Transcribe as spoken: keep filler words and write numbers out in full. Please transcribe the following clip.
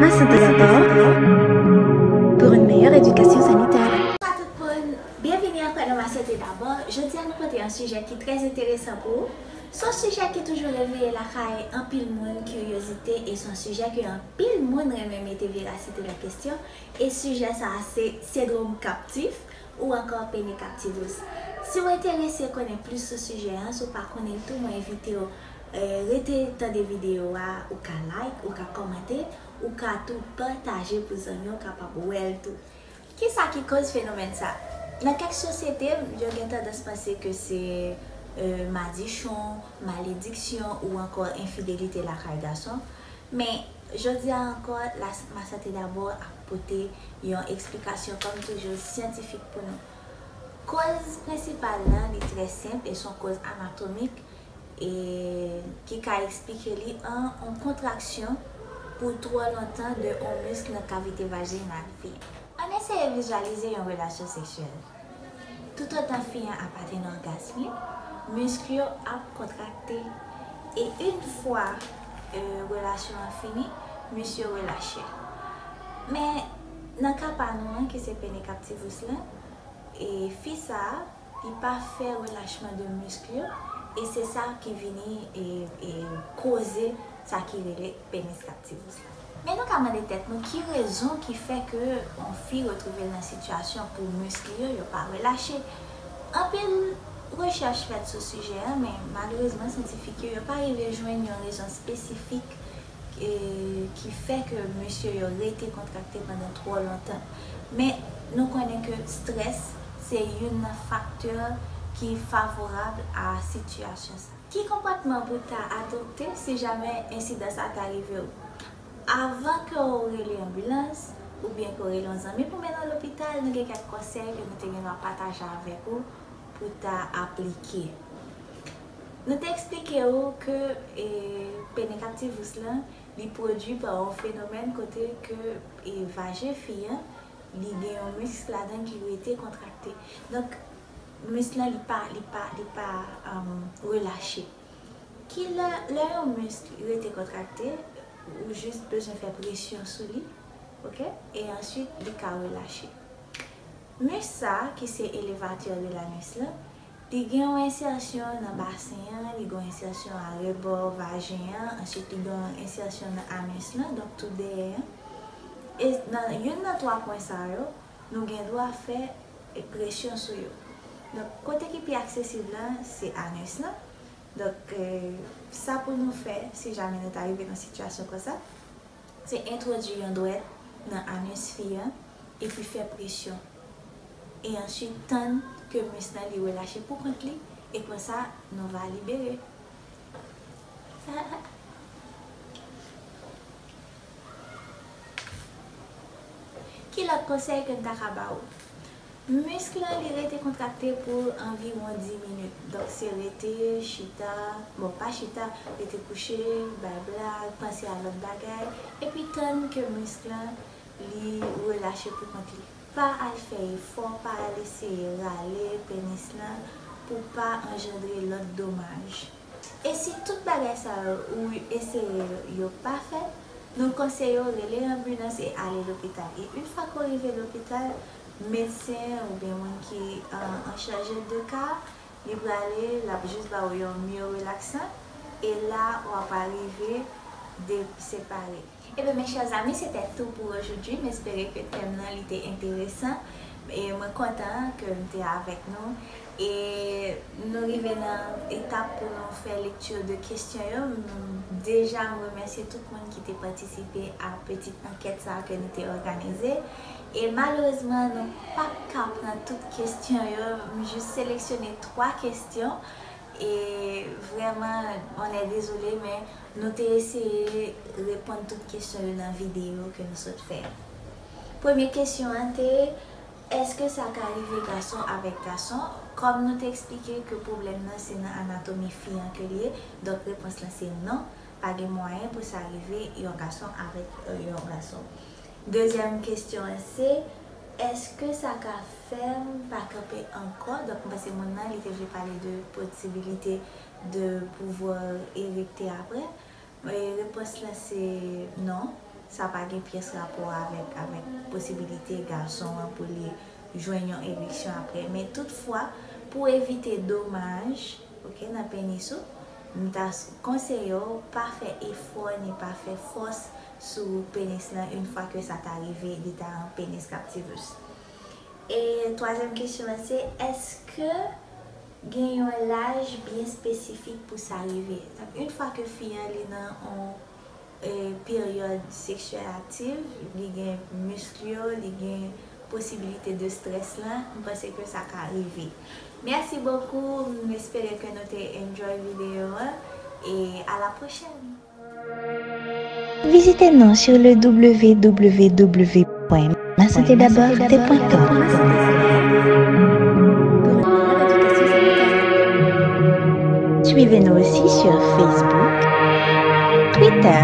Ma santé d'abord, pour une meilleure éducation sanitaire. Bonjou tout moun, byenvini ankò nan Ma Santé Dabò. Jodi a nou pote yon sijè ki trè enteresan pou ou. Se yon sijè ki toujou reveye lakay anpil moun kiryozite e se yon sijè ke anpil moun renmen mete verasite nan kesyon. E sijè sa a se sendwòm kaptif ou ankò pene captivus. Si w enterese konnen plis sou sijè an, si w pa konnen l tou, mwen envite w eh, rete tande videyo a, ou ka like, ou ka kòmante, ou ka tou pataje pou zanmi w kapab wè l tou. Kisa ki koz fenomèn sa? Nan kèk sosyete, yo gen tandans panse ke se eh, madichon, malediksyon ou ankò enfidelite lakay gason. Men, jodi a ankò, la, Ma Santé Dabò ap pote yon eksplikasyon, kòm toujou, syantifik pou nou. Koz prensipal lan, li trè senp e se yon koz anatomik e ki ka eksplike li an yon kontraksyon pou twò lontan de yon misk nan kavite vajinal fi an. Ann eseye vizyalize yon relasyon seksyèl. Toutotan fi an ap atenn ògasm li, misk yo ap kontrakte. E yon fwa eh, relasyon an fini, misk yo relache. Men, nan ka pa nou an, ki se pene captivus lan, e fi sa a, li pa fè relachman de misk yo, e se sa ki vini e, e koze sa ki rele penis captivus la. Men nou ka mande tèt nou ki rezon ki fè ke yon fi retwouve l nan sitiyasyon pou misk li yo, yo pa relache. Anpil rechèch fèt sou sijè a, men malerezman, syantifik yo, yo pa rive jwenn yon rezon espesifik eh, ki fè ke misk yo rete kontrakte pandan twò lontan. Men, nou konnen ke strès se youn nan faktè ki favorab a sitiyasyon sa. Ki konpòtman pou w ta adopte si jamè ensidan sa ta rive w? Avan ke w rele anbilans oubyen ke w rele yon zanmi pou mennen w lopital, nou gen kèk konsèy ke nou te gen dwa pataje avèk ou pou w ta aplike. Nou te eksplike w ke eh, pene captivus lan, li pwodui pa yon fenomèn kote ke eh, vajen fi an, li gen yon misk ladan ki rete kontrakte. Donk, misk lan, li pa, li pa, li pa um, relache. Ki lè, lè yon misk rete kontrakte, ou jis bezwen fè presyon sou li, ok? E answit, li ka relache. Misk sa, ki se elevateur de l'anus lan, li gen yon ensèsyon nan basen an, li gen yon ensèsyon arebò vajen an, answit li gen yon ensèsyon nan anus lan, donk tou dèyè an. E nan youn nan twa pwen sa yo, nou gen dwa fè presyon sou yo. Donk, kote ki pi aksesib lan, se anus lan. Donk, eh, sa pou nou fè, si jamè nou ta rive nan sitiyasyon konsa, se entwodui yon dwèt nan anus fi an, epi fè presyon. E answit tann ke misk lan li relache pou kont li, e konsa nou va libere. Ki lòt konsèy ke m ta ka ba ou? Misk lan li rete kontrakte pou anviwon dis minit. Donk se rete, chita, bon pa chita, rete kouche, bay blag, panse a lòt bagay, epi tann ke misk lan li relache pou kont li. Pa al fè efò, pa al eseye rale penis lan pou pa anjandre lòt domaj. E si tout bagay sa yo ou eseye yo pa fèt, nou konseye w rele anbilans e ale lopital. E yon fwa ke w rive lopital, medsen oubyen moun ki an chaj de ka, li prale, l ap jis ba w yon myorelaksan, e la w ap rive de separe. Ebyen, mes chers amis, se te tou pou aujourd'hui. M espere ke tèm nan li te enteresan. E mwen kontan ke m te avèk nou. E nou rive nan etap pou nou fè lekti de kesyon yo. M, deja, m remèsye tout moun ki te patisipe a pitit ankèt sa a ke nou te òganize. E malerezman, nou pa t ka pran tout kesyon yo. M jis seleksyone twa kesyon. E vrèman, on est désolé, men nou te eseye reponn tout kesyon yo nan videyo ke nou sot fè. Premye kesyon an te, èske sa ka rive gason avèk gason? Kòm nou te eksplike ke pwoblèm nan se nan anatomi fi an ke l ye, donk repons lan se non, pa gen mwayen pou sa rive yon gason avèk yon gason. Dezyèm kesyon an se, èske sa ka fè m pa kanpe ankò? Donk, m panse moun nan, li te vle pale de posibilite de pouvwa erekte apre. E repons lan se non. Sa pa gen pyès rapò avèk, avèk posibilite gason an pou li jwenn yon ereksyon apre. Men toutfwa, pou evite domaj, ok, nan penis ou, m ta s- konseye w pa fè efò ni pa fè fòs sou penis lan yon fwa ke sa ta rive, li ta an penis captivus. E twazyèm kesyon an se, èske gen yon laj byen espesifik pou sa rive? Donk, yon fwa ke fi an li nan yon e, peryòd seksyèl aktif, li gen misk yo, li gen posibilite de strès lan, m panse ke sa ka rive. Mèsi bokou, m espere ke nou te enjoy videyo an, e a la pwochèn! Vizite nou sou le w w w pwen ma sante dabor te pwen kòm. Suivez-nous aussi sur Facebook, Twitter,